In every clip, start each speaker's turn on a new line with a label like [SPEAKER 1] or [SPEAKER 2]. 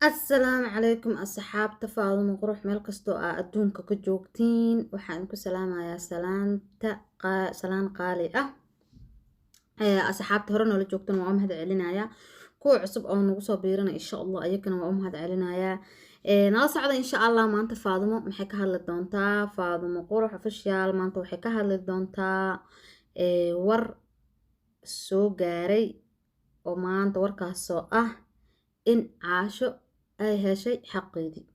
[SPEAKER 1] Assalaamu calaykum asxaabta Faadumo Qurux, meel kastoo aa adduunka ka joogtiin, waxaan ku salaamayaa salaanta salaan qaali ah. Asxaabta hore noola joogtana waa u mahad celinayaa, kuwa cusub oo nagu soo biirana, insha Allah, ayagana waa u mahad celinayaa. Nala socda, insha Allah. Maanta Faadumo maxay ka hadli doontaa? Faadumo Qurux Official maanta waxay ka hadli doontaa war soo gaaray oo maanta, warkaasoo ah in Caasho ay heshay xaqeedii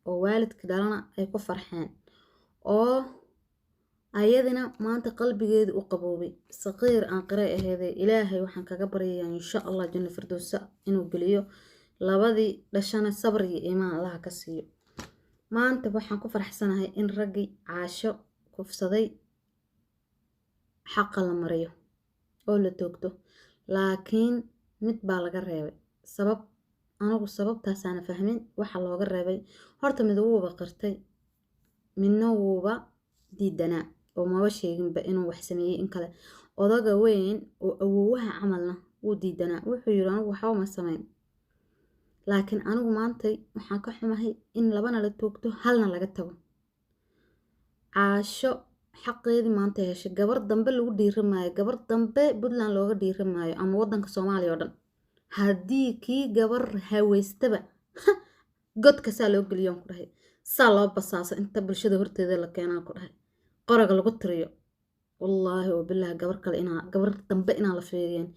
[SPEAKER 1] oo waalidka dhalana ay ku farxeen oo ayadina maanta qalbigeedu u qaboobay. Saqiir aan qiray aheeday. Ilaahay waxaan kaga baryayaa, insha Allah, janno firdowsa inuu geliyo, labadii dhashana sabr iyo iimaan Allaha ka siiyo. Maanta waxaan ku faraxsanahay in raggii Caasho kufsaday xaqa la mariyo oo la toogto, laakiin mid baa laga reebay. Sabab anigu sababtaasaana fahmin waxa looga reebay. Horta mid wuuba qirtay, midna wuuba diidanaa oo maba sheeginba inuu wax sameeyey in kale. Odaga weyn oo awoowaha camalna wuu diidanaa, wuxuu yiri, "Anigu waxba ma samayn." Laakiin anigu maantay waxaan ka xumahay in labana la toogto, halna laga tago. Caasho xaqeedii maanta heshay. Gabar dambe lagu dhiiramaayo, gabar dambe Puntland looga dhiiramaayo ama wadanka Soomaaliya oo dhan. Haddii kii gabar haweystaba godka saa loo geliyaan ku dhahay, saa loo basaaso, inta bulshada horteeda la keenaan ku dhahay, qoraga lagu tiriyo, wallaahi oo bilaahi, gabar kale inaa, gabar dambe inaa la fiiriyeen.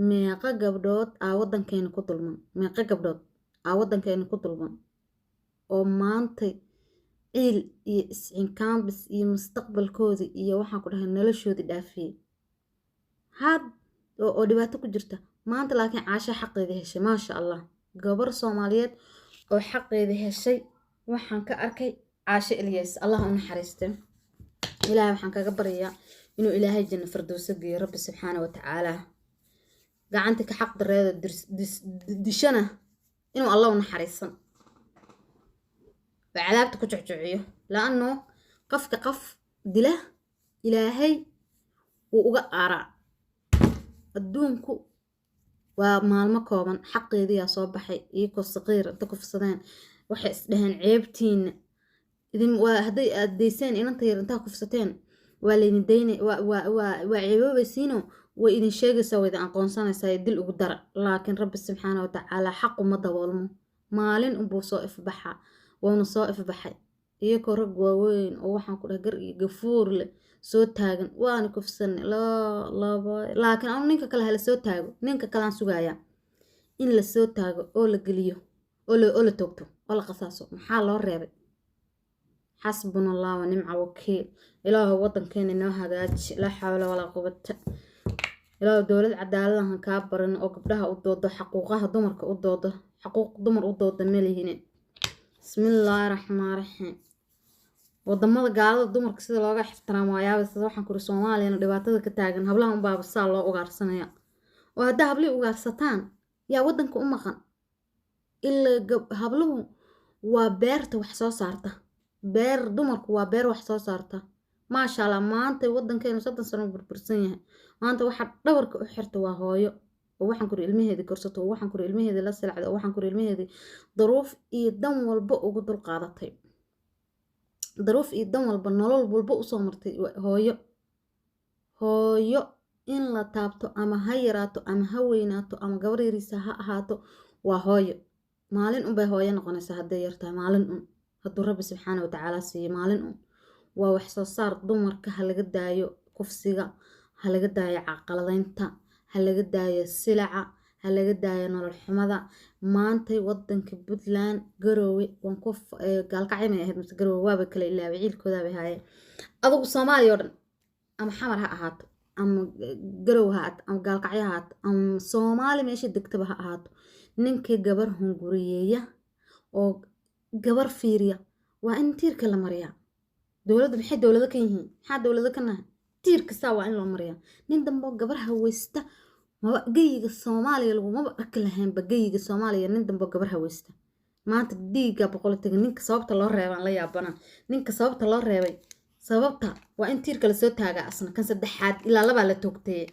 [SPEAKER 1] Meeqa gabdhood aa wadankeena ku dulman? Meeqa gabdhood aa wadankeena ku dulman oo maantay ciil iyo iscinkaambis iyo mustaqbalkoodii iyo, waxaan ku dhahay, noloshoodii dhaafiyey had oo dhibaato ku jirta maanta? Laakiin Caasho xaqeedii heshay, maasha Allah. Gabar Soomaaliyeed oo xaqeedii heshay waxaan ka arkay Caasho Ilyas, Allah u naxariiste. Ilaahay waxaan kaga baryayaa inuu Ilaahay janno firdowso geeyo, Rabbi subxaana wa tacaala. Gacanta ka xaq dareeda dishana inuu Allah u naxariisan oo cadaabta ku jucjuciyo, laano qofka qof dila Ilaahay wuu uga aaraa. Adduunku waa maalmo kooban. Xaqeediyaa soo baxay. Iyakoo saqiir inta kufsadeen waxay isdhaheen, "Ceebtiina idin waa hadday aad dayseen inanta yar intaa kufsateen, waa laydin dayna, waa ceeboobaysiino, way idin sheegaysaa, way idin aqoonsanaysaa, dil ugu dara." Laakiin Rabbi subxaana watacaala xaqu ma daboolmo, maalin unbuu soo ifbaxaa, wuuna soo ifbaxay. Iyakoo rag waaweyn oo, waxaan ku dhahay, gar iyo gafuur leh soo taagan, "Waana kufsanay," laba. Laakiin anu ninka kale hala soo taago, ninka kalean sugayaa in la soo taago oo la geliyo oo la toogto oo la qasaaso. Maxaa loo reebay? Xasbuna Allah wa nimca wakiil. Ilaahu wadankeena inoo hagaaji. Laa xawla walaa quwata. Ilaahu dowlad cadaaladahan kaa baran oo gabdhaha u doodo, xaquuqaha dumarka u doodo. Xaquuq dumar u dooda malihine. Bismillaahi raxmaan raxiim. Wadamada gaalada dumarka sida looga ixtiraamo waayaaba sida, waxaan kuri, Soomaaliyana dhibaatada ka taagan, hablaha unbaaba saa loo ugaarsanaya. Oo haddaa hablihii ugaarsataan, yaa wadanka u maqan? Ilaa habluhu waa beerta wax soo saarta. Beer dumarku waa beer wax soo saarta, maasha Allah. Maanta wadankeenu 30 sano burbursan yahay. Maanta waxaa dhabarka u xirta waa hooyo oo, waxaan kuri, ilmaheedii korsato, oo, waxaan kuri, ilmaheedii la silacday, oo, waxaan kuri, ilmaheedii daruuf iyo dan walba ugu dul qaadatay, daruuf iyo dan walba, nolol walba usoo martay. Hooyo, hooyo in la taabto, ama ha yaraato ama ha weynaato ama gabar yariisa ha ahaato, waa hooyo. Maalin unbay hooyo noqonaysaa hadday yartahay, maalin un hadduu Rabbi subxaana watacaala siiyo, maalin un. Waa wax soo saar. Dumarka ha laga daayo kufsiga, ha laga daayo caqaladaynta, ha laga daayo silaca, ha laga daayo nolol xumada. Maantay wadanka Puntland, Garoowe, waan ku Gaalkacyo may ahayd mise Garoowe, waaba kala ilaaway, ciilkoodaabay haayeen. Adugu Soomaaliya oo dhan, ama Xamar ha ahaato ama Garowe ha ahaato ama Gaalkacyo ha ahaato ama Soomaali meesha degtaba ha ahaato, ninkii gabar hunguriyeeya oo gabar fiiriya waa in tiirka la mariyaa. Dowladda maxay dowlado ka yihiin? Maxaa dowlado ka nahay? Tiir kastaa waa in loo mariyaa. Nin dambe oo gabar haweysta maba geyiga Soomaaliya lagumaba arki lahaynba. Geyiga Soomaaliya nin dambe oo gabar haweysta maanta dhiigga boqol taga. Ninka sababta loo reebaan la yaabana. Ninka sababta loo reebay, sababta waa in tiirka lasoo taagaa asna, kan saddexaad. Ilaa labaa la toogtay.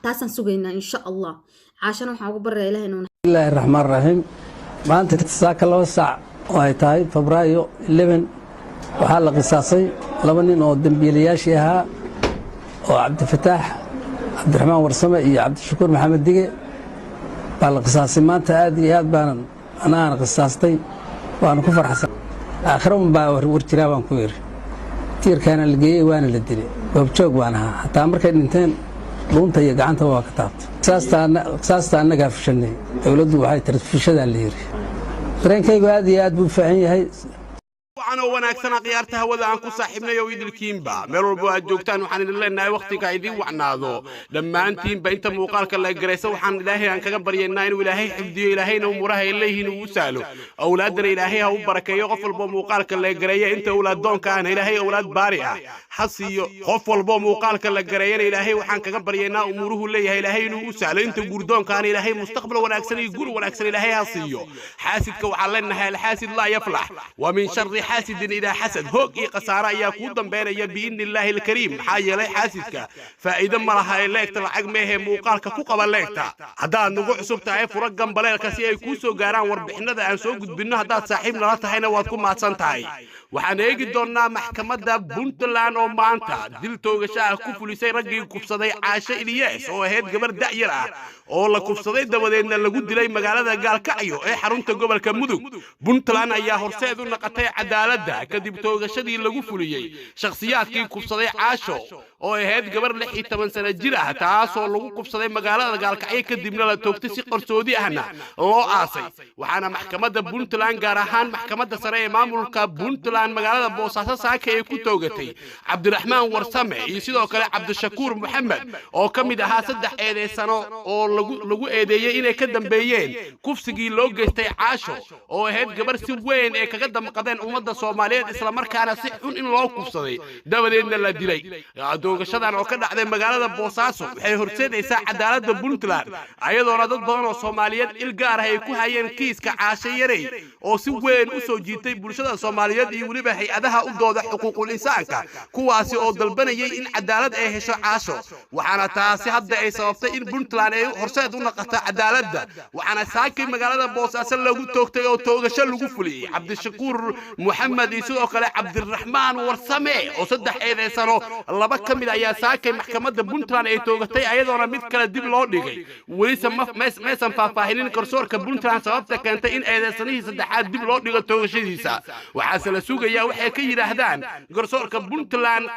[SPEAKER 1] Taasaan sugaynaa, insha Allah. Caashana waxaan ugu baryaa Ilaah inuu
[SPEAKER 2] Bismillaahi raxmaan raxiim. Maanta saaka 2 saac oo ay tahay Febraayo 11 waxaa la qisaasay laba nin oo dembiilayaashii ahaa oo Cabdifataax Cabdiraxmaan Warsame iyo Cabdishakuur Maxamed Dige baa la qisaasay maanta. Aad iyo aad baanan anaana qisaastay, waanu ku farxsan. Aakhiro un baa war jiraa baan ku yidhi. Tiirkaana la geeyey, waana la dilay. Goobjoog baan ahaa, hataa markay dhinteen luunta iyo gacanta waa ka taabtay. Qisaasta annagaa fushanay, dowladdu waxay tiri fushadaa la yidhi. Dareenkaygu aad iyo aad buu u fiican yahay.
[SPEAKER 3] Wacan oo wanaagsana khiyaarta hawada aan ku saaxiibnay oo idilkiinba meel walbo aad joogtaan, waxaan idin leenahay wakhtiga idiin wacnaado dhammaantiinba. Inta muuqaalka la garaysa, waxaan Ilaahay aan kaga baryaynaa inuu Ilaahay xifdiyo, Ilaahayna umuuraha ay leeyihiin uu u sahlo, awlaaddana Ilaahay ha u barakeeyo. Qof walbo muuqaalka la gareeya, inta awlaaddoonka ahna Ilaahay awlaad baari ah ha siiyo. Qof walbo muuqaalka la gareeyana Ilaahay waxaan kaga baryaynaa umuuruhu leeyahay Ilaahay inuu u sahlo. Inta guurdoonka ahna Ilaahay mustaqbal wanaagsan iyo guur wanaagsan Ilaahay ha siiyo. Xaasidka waxaan leenahay: الحاسد لا يفلح، ومن شر حاسد إذا حسد. Hoog iyo khasaare ayaa kuu dambeynaya بإذن الله الكريم. Maxaa yeelay xaasidka faa'iido ma laha ee like-ta lacag meehee muuqaalka ku qaba like-ta. Haddaad nagu cusub tahay, furo gambaleelka si ay kuu soo gaaraan warbixinada aan soo gudbinno. Haddaad saaxiib nala tahayna, waad ku mahadsan tahay. Waxaan eegi doonnaa maxkamadda Puntland oo maanta dil toogasho ah ku fulisay raggii kufsaday Caashe Ilyees oo ahayd gabar da'yar ah oo la kufsaday, dabadeedna lagu dilay magaalada Gaalkacyo ee xarunta gobolka Mudug. Puntland ayaa horseed u naqatay cadaaladda kadib toogashadii lagu fuliyey shakhsiyaadkii kufsaday Caasho oo ahayd gabar 16 sano jir ah, taasoo lagu kufsaday magaalada Gaalkacyo, kadibna la toogtay, si qarsoodi ahna loo aasay. Waxaana maxkamadda Puntland, gaar ahaan maxkamadda sare ee maamulka Puntland magaalada Boosaaso, saaka ay ku toogatay Cabdiraxmaan Warsame iyo sidoo kale Cabdishakuur Maxamed oo ka mid ahaa saddex eedeysano oo lagu eedeeyey inay ka dambeeyeen kufsigii loo geystay Caasho oo ahayd gabar si weyn ee kaga damqadeen ummadda Soomaaliyeed, islamarkaana si xun in loo kufsaday, dabadeedna la dilay. Toogashadan oo ka dhacday magaalada Boosaaso waxay horseedaysaa cadaaladda Puntland, ayadoona dad badan oo Soomaaliyeed il gaar ah ay ku hayeen kiiska Caasho Yarey oo si weyn u soo jiitay bulshada Soomaaliyeed iyo weliba hay-adaha u dooda xuquuqul insaanka, kuwaasi oo dalbanayay in cadaalad ay hesho Caasho. Waxaana taasi hadda ay sababtay in Puntland ay horseed u naqato cadaaladda. Waxaana saakay magaalada Boosaaso lagu toogtay oo toogasho lagu fuliyey Cabdishakuur Moxamed iyo sidoo kale Cabdiraxmaan Warsame oo saddex eedeysano. Laba ka mid ayaa saakay maxkamadda Puntland ay toogatay, ayadoona mid kale dib loo dhigay. Welise maysan faahfaahinin garsoorka Puntland sababta keentay in eedeysanihii saddexaad dib loo dhigo toogashadiisa. Waxaase la sugayaa waxay ka yidhaahdaan garsoorka Puntland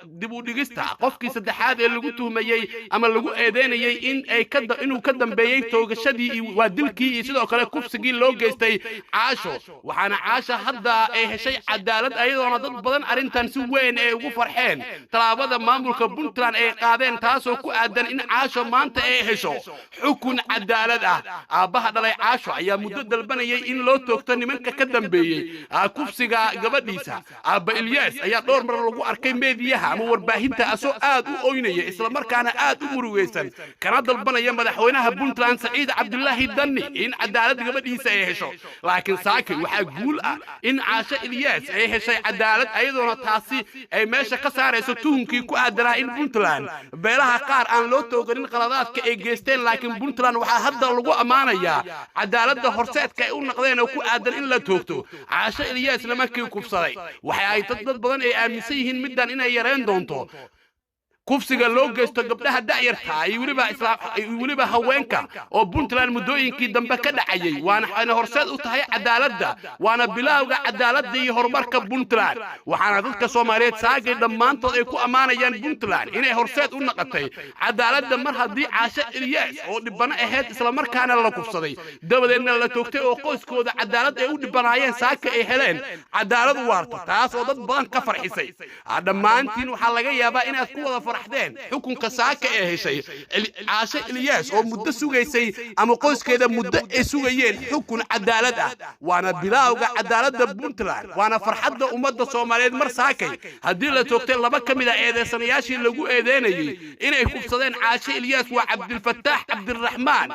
[SPEAKER 3] dib u dhigista qofkii saddexaad ee lagu tuhmayey ama lagu eedeynayay in ay ka inuu ka dambeeyey toogashadii, waa dilkii iyo sidoo kale kufsigii loo geystay Caasho. Waxaana Caasha hadda ay heshay cadaalad, ayadoona dad badan arrintan si weyn ay ugu farxeen tallaabada maamulka Puntland ay qaadeen, taasoo ku aadan in Caasho maanta ay hesho xukun cadaalad ah. Aabbaha dhalay Caasho ayaa muddo dalbanayay in loo toogto nimanka ka dambeeyey kufsiga gabadhiisa. Aabba Ilyaas ayaa dhowr mar lagu arkay meediyaha ama warbaahinta asoo aad u oynaya, islamarkaana aad u murugaysan, kana dalbanaya madaxweynaha Puntland Saciid Cabdulaahi Danni in cadaalad gabadhiisa ay hesho. Laakiin saakay waxaa guul ah in Caasho Ilyaas ay heshay cadaalad, ayadoona taasi ay meesha ka saarayso tuhunkii ku aadanaa in Puntland beelaha qaar aan loo tooganin qaladaadka ay geysteen. Laakiin Puntland waxaa hadda lagu ammaanayaa cadaaladda horseedka ay u naqdeen oo ku aadan in la toogto Caasho Ilyaas nimankii kufsaday. Waxa ay dad badan ay aaminsan yihiin middan inay yareen doonto kufsiga loo geysto gabdhaha da'yarta iyo weliba iyo weliba haweenka oo Puntland muddooyinkii dambe ka dhacayay, waana waxayna horseed u tahay cadaaladda, waana bilowga cadaaladda iyo horumarka Puntland. Waxaana dadka Soomaaliyeed saagay dhammaantood ay ku ammaanayaan Puntland inay horseed u naqatay cadaaladda, mar haddii Caasho Ilyaas oo dhibano ahayd, islamarkaana la kufsaday, dabadeedna la toogtay, oo qoyskooda cadaalad ay u dhibanaayeen, saaka ay heleen cadaalad waarta, taas oo dad badan ka farxisay. Dhammaantiin waxaa laga yaabaa inaad ku wada farxdeen xukunka saaka ee heshay Caashe Ilyaas oo muddo sugaysay ama qoyskeeda muddo ay sugayeen xukun cadaalad ah. Waana bilowga cadaaladda Puntland, waana farxadda ummadda Soomaaliyeed mar saakay haddii la toogtay laba ka mid a eedeysanayaashii lagu eedeynayey inay kufsadeen Caashe Ilyaas, waa Cabdilfataax Cabdiraxmaan.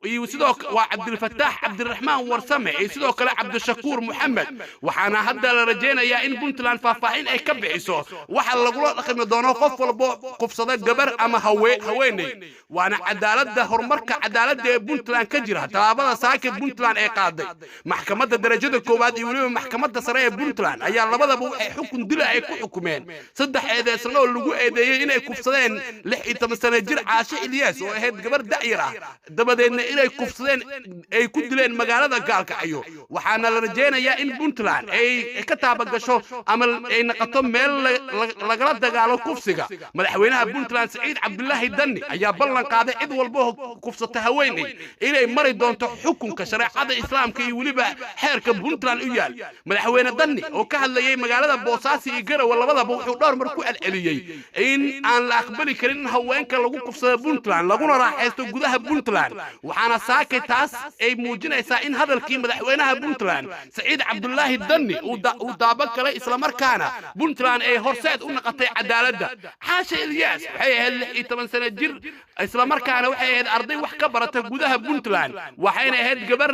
[SPEAKER 3] Iyo sidoo waa Cabdilfataax Cabdiraxmaan Warsame iyo sidoo kale Cabdishakuur Maxamed. Waxaana hadda la rajaynayaa in Puntland faahfaahin ay ka bixiso waxa lagula dhaqmi doono qof walbo kufsada gabar ama haweeney. Waana cadaaladda, horumarka cadaaladda ee Puntland ka jira tallaabada saaka Puntland ay qaaday. Maxkamadda darajada koowaad iyo weliba maxkamadda sare ee Puntland ayaa labadaba waxay xukun dila ay ku xukumeen saddex eedeysano oo lagu eedeeyey inay kufsadeen 16 sano jir Caashe Ilyaas oo ahayd gabar da'yar ah, dabadeedna inay kufsadeen ay ku dileen magaalada Gaalkacyo. Waxaana la rajaynayaa in Puntland ay ka taabagasho ama ay noqoto meel lagala dagaalo kufsiga. Madaxweynaha Puntland Saciid Cabdulaahi Danni ayaa ballan qaaday cid walba oo kufsata haweeney inay mari doonto xukunka shareecada Islaamka iyo weliba xeerka Puntland u yaal. Madaxweyne Danni oo ka hadlayay magaalada Boosaaso iyo Garowe labadaba wuxuu dhowr mar ku celceliyey in aan la aqbali karin in haweenka lagu kufsado Puntland laguna raaxaysto gudaha Puntland. Waxaana saakay taas ay muujinaysaa in hadalkii madaxweynaha Puntland Saciid Cabdulaahi Danni uu daaba galay, islamarkaana Puntland ay horseed u noqotay cadaaladda. Xaasha Ilyaas waxay ahayd 16 sano jir, islamarkaana waxay ahayd arday wax ka barata gudaha Puntland, waxayna ahayd gabar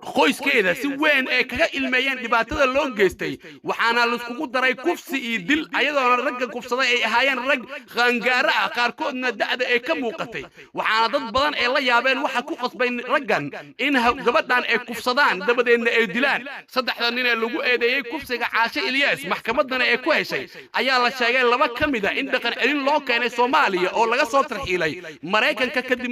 [SPEAKER 3] qoyskeeda si weyn ay kaga ilmeeyeen dhibaatada loo geystay. Waxaana laiskugu daray kufsi iyo dil, ayadoona ragga kufsaday ay ahaayeen rag qaangaaro ah, qaarkoodna da'da ay ka muuqatay. Waxaana dad badan ay la yaabeen waxa ku qasbay raggan in gabadhan ay kufsadaan dabadeedna ay dilaan. Saddexda nin ee lagu eedeeyey kufsiga Caashe Ilyaas, maxkamaddana ay ku heshay, ayaa la sheegay laba ka mid a in dhaqan celin loo keenay Soomaaliya oo laga soo tarxiilay Maraykanka kadib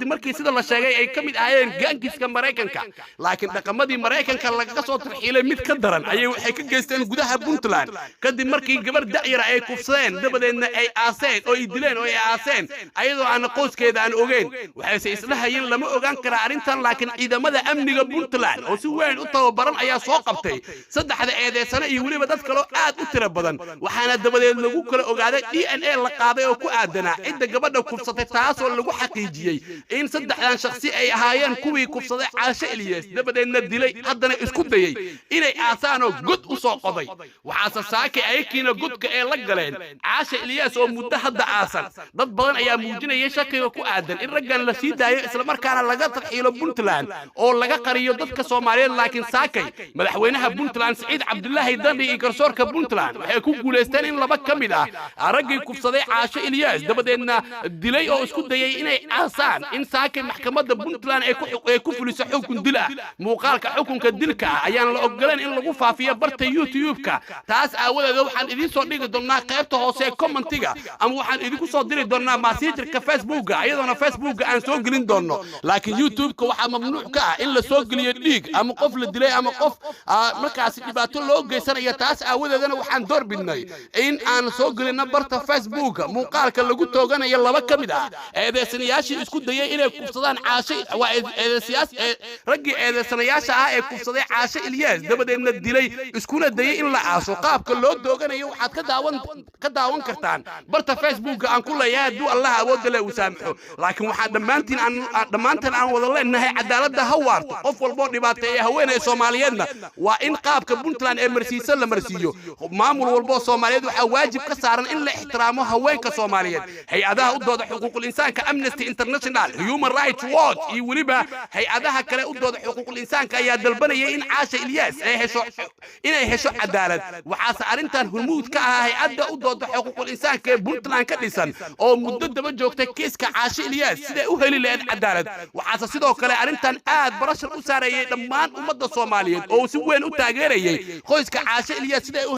[SPEAKER 3] markii sida la sheegay ay ka mid ahaayeen gaangiska Maraykanka. Laakiin dhaqamadii Maraykanka lagaga soo tarxiilay mid ka daran ayay waxay ka geysteen gudaha Puntland, kadib markii gabar da'yara ay kufsadeen, dabadeedna ay aaseen oo ay dileen oo ay aaseen ayadoo aan qoyskeeda aan ogeyn. Waxayse islahayeen lama ogaan kara arrintan, laakiin ciidamada amniga Puntland oo si weyn u tababaran ayaa soo qabtay saddexda eedeysano iyo weliba dad kaloo aad u tiro badan. Waxaana dabadeed lagu kala ogaaday DNA la qaaday oo ku aadanaa cidda gabadha kufsatay, taasoo lagu xaqiijiyey in saddexdan shakhsi ay ahaayeen kuwii kufsaday Caashe Ilyaas, dabadeedna dilay, haddana isku dayey inay aasaanoo god u soo qoday. Waxaase saakay ayakiina godka ee la galeen Caashe Ilyaas oo muddo hadda aasan. Dad badan ayaa muujinaya shakiga ku aadan in raggan la sii daayo islamarkaana laga tarxiilo Puntland oo laga qariyo dadka Soomaaliyeed. Laakiin saakay madaxweynaha Puntland Saciid Cabdulaahi Dandi iyo garsoorka Puntland waxay ku guulaysteen in laba ka mid ah raggii kufsaday Caashe Ilyaas, dabadeedna dilay oo isku dayay inay aasaan, in saakay maxkamadda Puntland ay ku fuliso xukun dil ah. Muuqaalka xukunka dilka ah ayaan la ogoleen in lagu faafiyo barta YouTube-ka. Taas aawadeed waxaan idiin soo dhigi doonaa qaybta hoose ee commentiga ama waxaan idinku soo diri doonaa Messengerka Facebooka, iyadoona Facebooka aan soo gelin doonno. Laakiin YouTube-ka waxaa mamnuuc ka ah in la soo geliyo dhiig ama qof la dilay ama qof markaasi dhibaato loo geysanayo. Taas aawadeedana waxaan door bidnay in aan soo gelino barta Facebooka muuqaalka lagu tooganayo laba ka mid ah eedeysanayaashii isku dayay inay kufsadaan Caashe. Waa eedeysayaas raggii eedeysanayaasha ah ee kufsaday Caashe Ilyaas, dabadeedna dilay, iskuna dayay in la aaso. Qaabka loo tooganayo waxaad ka daawan kartaan barta Facebooka aan ku leeyahay, hadduu Allah awoodda le uu saamaxo. Laakiin waxaan dhammaantiin aan dhammaanteen aan wada leenahay cadaaladda ha waarto. Qof walboo dhibaateeya haweeney Soomaaliyeedna waa in qaabka Puntland ee marsiiso la marsiiyo. Maamul walboo Soomaaliyeed waxaa waajib ka saaran in la ixtiraamo haweenka Soomaaliyeed. Hay-adaha u dooda xuquuqul insaanka, Amnesty International, Human Rights Watch iyo weliba hay-adaha kale u dooda xuquuqul insaanka ayaa dalbanayay in Caasha Ilyaas ay hesho inay hesho cadaalad. Waxaase arrintan hormuud ka ahaa hay-adda u dooda xuquuqul insaanka ee Puntland ka dhisan oo muddo daba joogtay kiiska Caashe Ilyaas siday u heli lahayd cadaalad. Waxaase sidoo kale arrintan aad barashar u saareeyey dhammaan ummadda Soomaaliyeed oo si weyn u taageerayay qoyska Caashe Ilyaas siday u